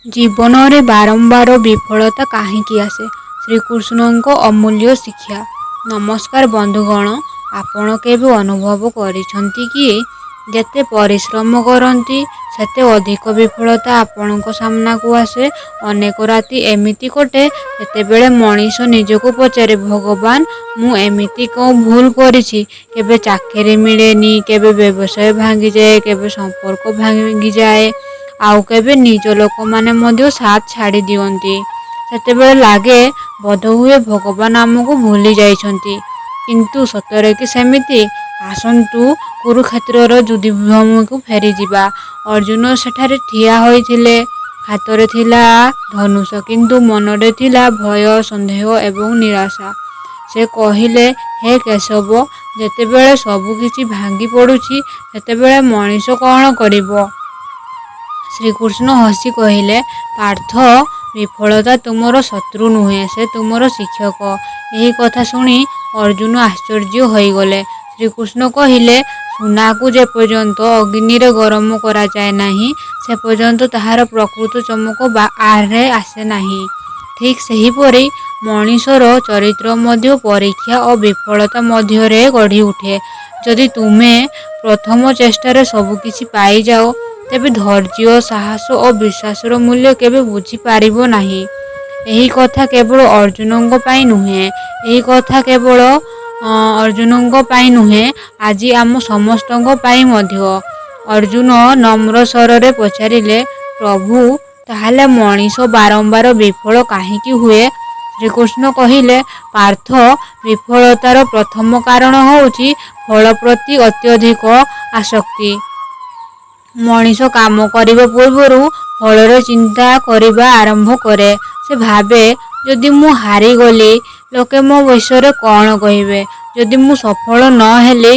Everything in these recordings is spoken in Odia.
ଜୀବନରେ ବାରମ୍ବାର ବିଫଳତା କାହିଁକି ଆସେ? ଶ୍ରୀକୃଷ୍ଣଙ୍କ ଅମୂଲ୍ୟ ଶିକ୍ଷା। ନମସ୍କାର ବନ୍ଧୁଗଣ, ଆପଣ କେବେ ଅନୁଭବ କରିଛନ୍ତି କି, ଯେତେ ପରିଶ୍ରମ କରନ୍ତି, ସେତେ ଅଧିକ ବିଫଳତା ଆପଣଙ୍କ ସାମ୍ନାକୁ ଆସେ? ଅନେକ ରାତି ଏମିତି କଟେ, ଯେତେବେଳେ ମଣିଷ ନିଜକୁ ପଚାରେ, ଭଗବାନ, ମୁଁ ଏମିତି କେଉଁ ଭୁଲ କରିଛି? କେବେ ଚାକିରି ମିଳେନି, କେବେ ବ୍ୟବସାୟ ଭାଙ୍ଗିଯାଏ, କେବେ ସମ୍ପର୍କ ଭାଙ୍ଗିଯାଏ, ଆଉ କେବେ ନିଜ ଲୋକମାନେ ମଧ୍ୟ ସାଥ ଛାଡ଼ି ଦିଅନ୍ତି। ସେତେବେଳେ ଲାଗେ, ବୋଧହୁଏ ଭଗବାନ ଆମକୁ ଭୁଲି ଯାଇଛନ୍ତି। କିନ୍ତୁ ସତରେ କି ସେମିତି? ଆସନ୍ତୁ, କୁରୁକ୍ଷେତ୍ରର ଯୁଦ୍ଧଭୂମିକୁ ଫେରିଯିବା। ଅର୍ଜୁନ ସେଠାରେ ଠିଆ ହୋଇଥିଲେ। ହାତରେ ଥିଲା ଧନୁଷ, କିନ୍ତୁ ମନରେ ଥିଲା ଭୟ, ସନ୍ଦେହ ଏବଂ ନିରାଶା। ସେ କହିଲେ, ହେ କେଶବ, ଯେତେବେଳେ ସବୁକିଛି ଭାଙ୍ଗି ପଡ଼ୁଛି, ସେତେବେଳେ ମଣିଷ କ'ଣ କରିବ? ଶ୍ରୀକୃଷ୍ଣ ହସି କହିଲେ, ପାର୍ଥ, ବିଫଳତା ତୁମର ଶତ୍ରୁ ନୁହେଁ, ସେ ତୁମର ଶିକ୍ଷକ। ଏହି କଥା ଶୁଣି ଅର୍ଜୁନ ଆଶ୍ଚର୍ଯ୍ୟ ହୋଇଗଲେ। ଶ୍ରୀକୃଷ୍ଣ କହିଲେ, ସୁନାକୁ ଯେପର୍ଯ୍ୟନ୍ତ ଅଗ୍ନିରେ ଗରମ କରାଯାଏ ନାହିଁ, ସେପର୍ଯ୍ୟନ୍ତ ତାହାର ପ୍ରକୃତ ଚମକ ବାହାରେ ଆସେ ନାହିଁ। ଠିକ୍ ସେହିପରି ମଣିଷର ଚରିତ୍ର ମଧ୍ୟ ପରୀକ୍ଷା ଓ ବିଫଳତା ମଧ୍ୟରେ ଗଢ଼ିଉଠେ। ଯଦି ତୁମେ ପ୍ରଥମ ଚେଷ୍ଟାରେ ସବୁକିଛି ପାଇଯାଅ, ତେବେ ଧୈର୍ଯ୍ୟ, ସାହସ ଓ ବିଶ୍ୱାସର ମୂଲ୍ୟ କେବେ ବୁଝିପାରିବ ନାହିଁ। ଏହି କଥା କେବଳ ଅର୍ଜୁନଙ୍କ ପାଇଁ ନୁହେଁ, ଏହି କଥା କେବଳ ଅର୍ଜୁନଙ୍କ ପାଇଁ ନୁହେଁ, ଆଜି ଆମ ସମସ୍ତଙ୍କ ପାଇଁ ମଧ୍ୟ। ଅର୍ଜୁନ ନମ୍ର ସ୍ୱରରେ ପଚାରିଲେ, ପ୍ରଭୁ, ତାହେଲେ ମଣିଷ ବାରମ୍ବାର ବିଫଳ କାହିଁକି ହୁଏ? ଶ୍ରୀକୃଷ୍ଣ କହିଲେ, ପାର୍ଥ, ବିଫଳତାର ପ୍ରଥମ କାରଣ ହେଉଛି ଫଳ ପ୍ରତି ଅତ୍ୟଧିକ ଆସକ୍ତି। ମଣିଷ କାମ କରିବା ପୂର୍ବରୁ ଫଳର ଚିନ୍ତା କରିବା ଆରମ୍ଭ କରେ। ସେ ଭାବେ, ଯଦି ମୁଁ ହାରିଗଲି, ଲୋକେ ମୋ ବିଷୟରେ କ'ଣ କହିବେ? ଯଦି ମୁଁ ସଫଳ ନ ହେଲି?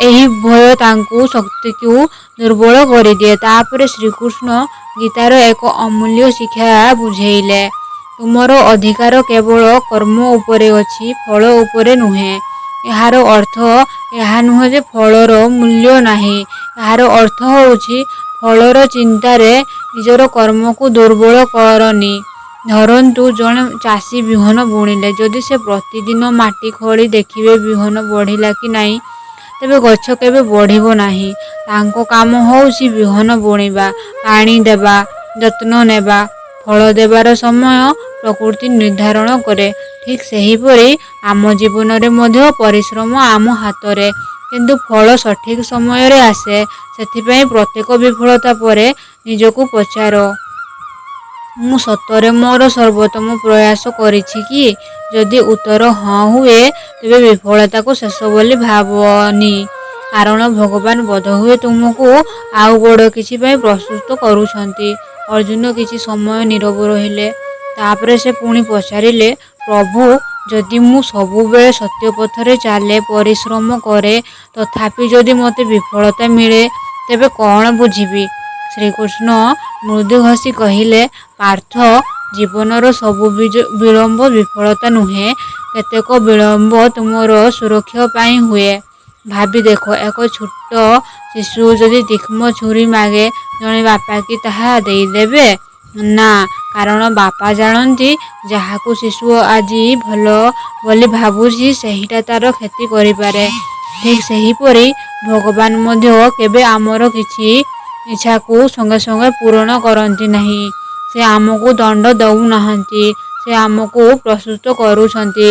ଏହି ଭୟ ତାଙ୍କ ଶକ୍ତିକୁ ଦୁର୍ବଳ କରିଦିଏ। ତାପରେ ଶ୍ରୀକୃଷ୍ଣ ଗୀତାର ଏକ ଅମୂଲ୍ୟ ଶିକ୍ଷା ବୁଝେଇଲେ, ତୁମର ଅଧିକାର କେବଳ କର୍ମ ଉପରେ ଅଛି, ଫଳ ଉପରେ ନୁହେଁ। ଏହାର ଅର୍ଥ ଏହା ନୁହେଁ ଯେ ଫଳର ମୂଲ୍ୟ ନାହିଁ। ଏହାର ଅର୍ଥ ହେଉଛି, ଫଳର ଚିନ୍ତାରେ ନିଜର କର୍ମକୁ ଦୁର୍ବଳ କରନି। ଧରନ୍ତୁ, ଜଣେ ଚାଷୀ ବିହନ ବୁଣିଲେ। ଯଦି ସେ ପ୍ରତିଦିନ ମାଟି ଖୋଳି ଦେଖିବେ ବିହନ ବଢ଼ିଲା କି ନାହିଁ, ତେବେ ଗଛ କେବେ ବଢ଼ିବ ନାହିଁ। ତାଙ୍କ କାମ ହେଉଛି ବିହନ ବୁଣିବା, ପାଣି ଦେବା, ଯତ୍ନ ନେବା। ଫଳ ଦେବାର ସମୟ ପ୍ରକୃତି ନିର୍ଦ୍ଧାରଣ କରେ। ଠିକ୍ ସେହିପରି ଆମ ଜୀବନରେ ମଧ୍ୟ ପରିଶ୍ରମ ଆମ ହାତରେ, କିନ୍ତୁ ଫଳ ସଠିକ୍ ସମୟରେ ଆସେ। ସେଥିପାଇଁ ପ୍ରତ୍ୟେକ ବିଫଳତା ପରେ ନିଜକୁ ପଚାର, ମୁଁ ସତରେ ମୋର ସର୍ବୋତ୍ତମ ପ୍ରୟାସ କରିଛି କି? ଯଦି ଉତ୍ତର ହଁ ହୁଏ, ତେବେ ବିଫଳତାକୁ ଶେଷ ବୋଲି ଭାବନି। କାରଣ ଭଗବାନ ବୋଧହୁଏ ତୁମକୁ ଆଉ ବଡ଼ କିଛି ପାଇଁ ପ୍ରସ୍ତୁତ କରୁଛନ୍ତି। ଅର୍ଜୁନ କିଛି ସମୟ ନୀରବ ରହିଲେ। ତାପରେ ସେ ପୁଣି ପଚାରିଲେ, ପ୍ରଭୁ, ଯଦି ମୁଁ ସବୁବେଳେ ସତ୍ୟ ପଥରେ ଚାଲେ, ପରିଶ୍ରମ କରେ, ତଥାପି ଯଦି ମୋତେ ବିଫଳତା ମିଳେ, ତେବେ କ'ଣ ବୁଝିବି? ଶ୍ରୀକୃଷ୍ଣ ମୃଦୁ ହସି କହିଲେ, ପାର୍ଥ, ଜୀବନର ସବୁ ବିଳମ୍ବ ବିଫଳତା ନୁହେଁ। କେତେକ ବିଳମ୍ବ ତୁମର ସୁରକ୍ଷା ପାଇଁ ହୁଏ। ଭାବି ଦେଖ, ଏକ ଛୋଟ ଶିଶୁ ଯଦି ତୀକ୍ଷ୍ଣ ଛୁରୀ ମାଗେ, ଜଣେ ବାପା କି ତାହା ଦେଇଦେବେ? ନା, କାରଣ ବାପା ଜାଣନ୍ତି, ଯାହାକୁ ଶିଶୁ ଆଜି ଭଲ ବୋଲି ଭାବୁଛି, ସେହିଟା ତାର କ୍ଷତି କରିପାରେ। ଠିକ୍ ସେହିପରି ଭଗବାନ ମଧ୍ୟ କେବେ ଆମର କିଛି ଇଚ୍ଛାକୁ ସଙ୍ଗେ ସଙ୍ଗେ ପୂରଣ କରନ୍ତି ନାହିଁ। ସେ ଆମକୁ ଦଣ୍ଡ ଦେଉନାହାନ୍ତି, ସେ ଆମକୁ ପ୍ରସ୍ତୁତ କରୁଛନ୍ତି।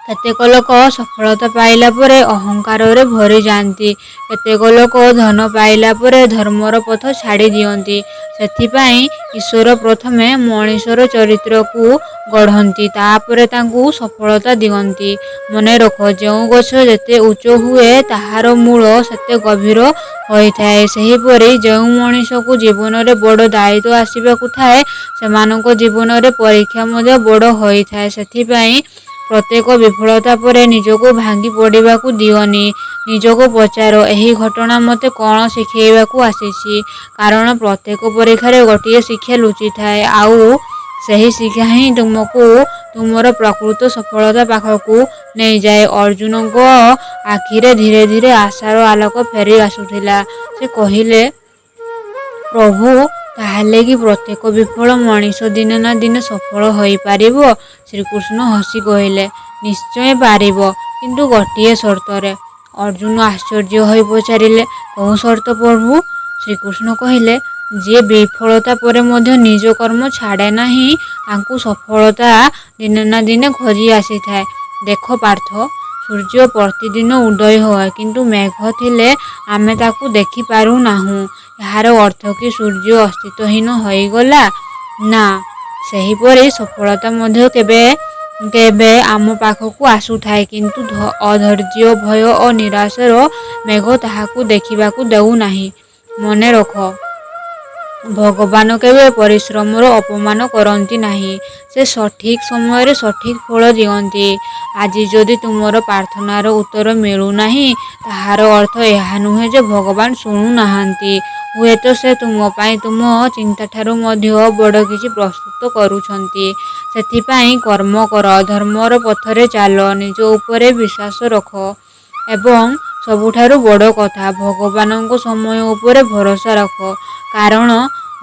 କେତେକ ଲୋକ ସଫଳତା ପାଇଲା ପରେ ଅହଙ୍କାରରେ ଭରିଯାଆନ୍ତି। କେତେକ ଲୋକ ଧନ ପାଇଲା ପରେ ଧର୍ମର ପଥ ଛାଡ଼ି ଦିଅନ୍ତି। ସେଥିପାଇଁ ଈଶ୍ୱର ପ୍ରଥମେ ମଣିଷର ଚରିତ୍ରକୁ ଗଢ଼ନ୍ତି, ତାପରେ ତାଙ୍କୁ ସଫଳତା ଦିଅନ୍ତି। ମନେ ରଖ, ଯେଉଁ ଗଛ ଯେତେ ଉଚ୍ଚ ହୁଏ, ତାହାର ମୂଳ ସେତେ ଗଭୀର ହୋଇଥାଏ। ସେହିପରି ଯେଉଁ ମଣିଷକୁ ଜୀବନରେ ବଡ଼ ଦାୟିତ୍ୱ ଆସିବାକୁ ଥାଏ, ସେମାନଙ୍କ ଜୀବନରେ ପରୀକ୍ଷା ମଧ୍ୟ ବଡ଼ ହୋଇଥାଏ। ସେଥିପାଇଁ ପ୍ରତ୍ୟେକ ବିଫଳତା ପରେ ନିଜକୁ ଭାଙ୍ଗି ପଡ଼ିବାକୁ ଦିଅନି। ନିଜକୁ ପଚାର, ଏହି ଘଟଣା ମୋତେ କ'ଣ ଶିଖେଇବାକୁ ଆସିଛି? କାରଣ ପ୍ରତ୍ୟେକ ପରୀକ୍ଷାରେ ଗୋଟିଏ ଶିକ୍ଷା ଲୁଚିଥାଏ, ଆଉ ସେହି ଶିକ୍ଷା ହିଁ ତୁମକୁ ତୁମର ପ୍ରକୃତ ସଫଳତା ପାଖକୁ ନେଇଯାଏ। ଅର୍ଜୁନଙ୍କ ଆଖିରେ ଧୀରେ ଧୀରେ ଆଶାର ଆଲୋକ ଫେରି ଆସୁଥିଲା। ସେ କହିଲେ, ପ୍ରଭୁ, ତାହେଲେ କି ପ୍ରତ୍ୟେକ ବିଫଳ ମଣିଷ ଦିନେ ନା ଦିନେ ସଫଳ ହୋଇପାରିବ? ଶ୍ରୀକୃଷ୍ଣ ହସି କହିଲେ, ନିଶ୍ଚୟ ପାରିବ, କିନ୍ତୁ ଗୋଟିଏ ସର୍ତ୍ତରେ। ଅର୍ଜୁନ ଆଶ୍ଚର୍ଯ୍ୟ ହୋଇ ପଚାରିଲେ, କେଉଁ ସର୍ତ୍ତ ପ୍ରଭୁ? ଶ୍ରୀକୃଷ୍ଣ କହିଲେ, ଯିଏ ବିଫଳତା ପରେ ମଧ୍ୟ ନିଜ କର୍ମ ଛାଡ଼େ ନାହିଁ, ତାଙ୍କୁ ସଫଳତା ଦିନେ ନା ଦିନେ ଖୋଜି ଆସିଥାଏ। ଦେଖ ପାର୍ଥ, ସୂର୍ଯ୍ୟ ପ୍ରତିଦିନ ଉଦୟ ହୁଏ, କିନ୍ତୁ ମେଘ ଥିଲେ ଆମେ ତାକୁ ଦେଖିପାରୁନାହୁଁ। ଏହାର ଅର୍ଥ କି ସୂର୍ଯ୍ୟ ଅସ୍ତିତ୍ୱହୀନ ହୋଇଗଲା? ନା। ସେହିପରି ସଫଳତା ମଧ୍ୟ କେବେ କେବେ ଆମ ପାଖକୁ ଆସୁଥାଏ, କିନ୍ତୁ ଅଧୈର୍ଯ୍ୟ, ଭୟ ଓ ନିରାଶାର ମେଘ ତାହାକୁ ଦେଖିବାକୁ ଦେଉନାହିଁ। ମନେ ରଖ, ଭଗବାନ କେବେ ପରିଶ୍ରମର ଅପମାନ କରନ୍ତି ନାହିଁ। ସେ ସଠିକ୍ ସମୟରେ ସଠିକ୍ ଫଳ ଦିଅନ୍ତି। ଆଜି ଯଦି ତୁମର ପ୍ରାର୍ଥନାର ଉତ୍ତର ମିଳୁନାହିଁ, ତାହାର ଅର୍ଥ ଏହା ନୁହେଁ ଯେ ଭଗବାନ ଶୁଣୁନାହାନ୍ତି। ହୁଏତ ସେ ତୁମ ପାଇଁ ତୁମ ଚିନ୍ତାଠାରୁ ମଧ୍ୟ ବଡ଼ କିଛି ପ୍ରସ୍ତୁତ କରୁଛନ୍ତି। ସେଥିପାଇଁ କର୍ମ କର, ଧର୍ମର ପଥରେ ଚାଲ, ନିଜ ଉପରେ ବିଶ୍ୱାସ ରଖ ଏବଂ ସବୁଠାରୁ ବଡ଼ କଥା, ଭଗବାନଙ୍କ ସମୟ ଉପରେ ଭରସା ରଖ। କାରଣ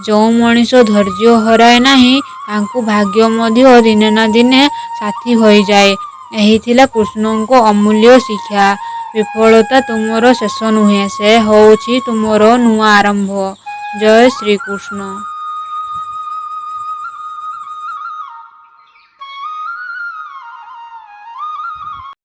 ଯେଉଁ ମଣିଷ ଧୈର୍ଯ୍ୟ ହରାଏ ନାହିଁ, ତାଙ୍କୁ ଭାଗ୍ୟ ମଧ୍ୟ ଦିନେ ନା ଦିନେ ସାଥୀ ହୋଇଯାଏ। ଏହି ଥିଲା କୃଷ୍ଣଙ୍କ ଅମୂଲ୍ୟ ଶିକ୍ଷା। ବିଫଳତା ତୁମର ଶେଷ ନୁହେଁ, ସେ ହେଉଛି ତୁମର ନୂଆ ଆରମ୍ଭ। ଜୟ ଶ୍ରୀକୃଷ୍ଣ।